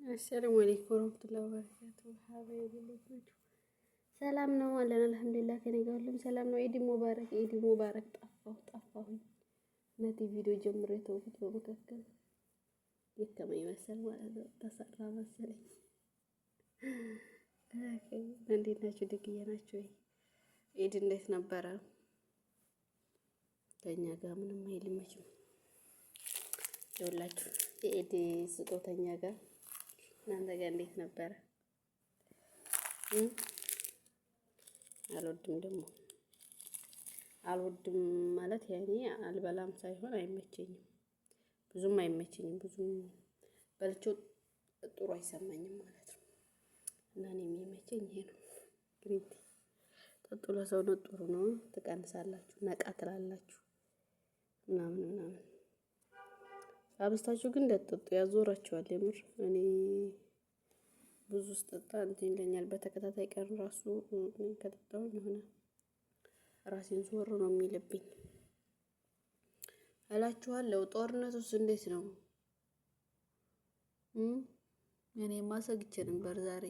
አሰላሙ አለይኩም ወረህመቱላሂ ወበረካቱ። ሀበይቢ እንዴት ሰላም ነው አለን። አልሐምዱሊላህ ከኔ ጋር ሁሉም ሰላም ነው። ኢድ ሙባረክ፣ ኢድ ሙባረክ። ጠፋሁ ጠፋሁኝ። እናቴ ቪዲዮ ጀምሬ የተውኩት በመካከል የከመኝ መሰል ማለት ነው። ተሰራ መሰለኝ። እንዴት ናችሁ? ደግዬ ናችሁ? ኢድ እንዴት ነበረ? ከእኛ ጋር ምንም አይልም መቼም። ይኸውላችሁ የኢድ ስጦተኛ ጋር እናንተ ጋር እንዴት ነበረ? አልወድም ደግሞ አልወድም ማለት ያኔ አልበላም ሳይሆን አይመቸኝም፣ ብዙም አይመቸኝም። ብዙም በልቼው ጥሩ አይሰማኝም ማለት ነው። እና እኔ የሚመቸኝ ይሄ ነው። Green tea ጠጡ፣ ለሰውነት ጥሩ ነው። ትቀንሳላችሁ፣ ነቃ ትላላችሁ ምናምን ምናምን። አብዝታችሁ ግን እንዳትጠጡ ያዞራችኋል። የምር እኔ ብዙ ስጠጣ እንትን ይለኛል። በተከታታይ ቀን ራሱ ከጠጣሁኝ የሆነ ራሴን ዞር ነው የሚልብኝ እላችኋለሁ። ጦርነቱስ እንዴት ነው? እኔማ ሰግቼ ነበር ዛሬ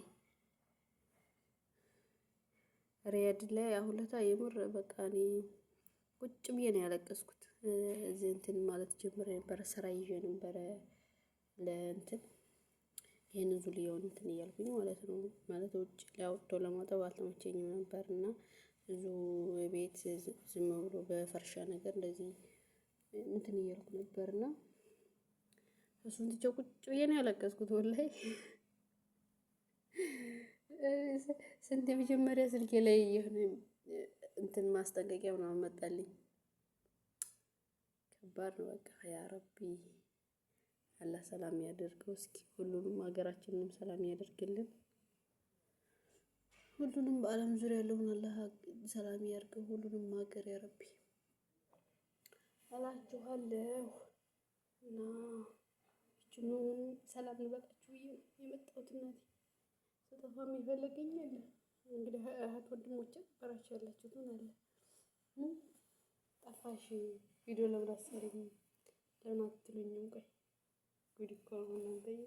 ሪያድ ላይ አሁለታ የምር በቃ እኔ ቁጭ ብዬ ነው ያለቀስኩት። እዚህ እንትን ማለት ጀምሬ ነበረ፣ ስራ ይዤ ነበረ ለእንትን ይህንን ዙልያውን እንትን እያልኩኝ ማለት ነው። ማለት ውጭ ላይ አውጥቶ ለማጠብ አልተመቸኝም ነበር እና ብዙ ቤት ዝም ብሎ በፈርሻ ነገር እንደዚህ እንትን እያልኩ ነበር እና እሱን ትቼ ቁጭ ብዬ ነው ያለቀስኩት። ወላሂ ስንት የመጀመሪያ ስልኬ ላይ የሆነ እንትን ማስጠንቀቂያ ምናምን መጣልኝ። ከባድ ነው በቃ። ያ ረቢ አላህ ሰላም ያደርገው። እስኪ ሁሉንም ሀገራችንንም ሰላም ያደርግልን። ሁሉንም በዓለም ዙሪያ ያለውን አላህ ሰላም ያርገው። ሁሉንም ሀገር ያ ረቢ እላችኋለሁ። እና ይችኑ ሰላም ልበቃችሁ ብዬ የመጣሁት እናቴ ስጠፋም የፈለገኝ የለ። እንግዲህ እህት ወንድሞቼ ነበራችሁ ያላችሁትን አለ ጠፋሽ ቪዲዮ ለምን አትሰሪም? ለምን አትሉኝም? ቆይ ጉድ እኮ ነው እናንተዬ።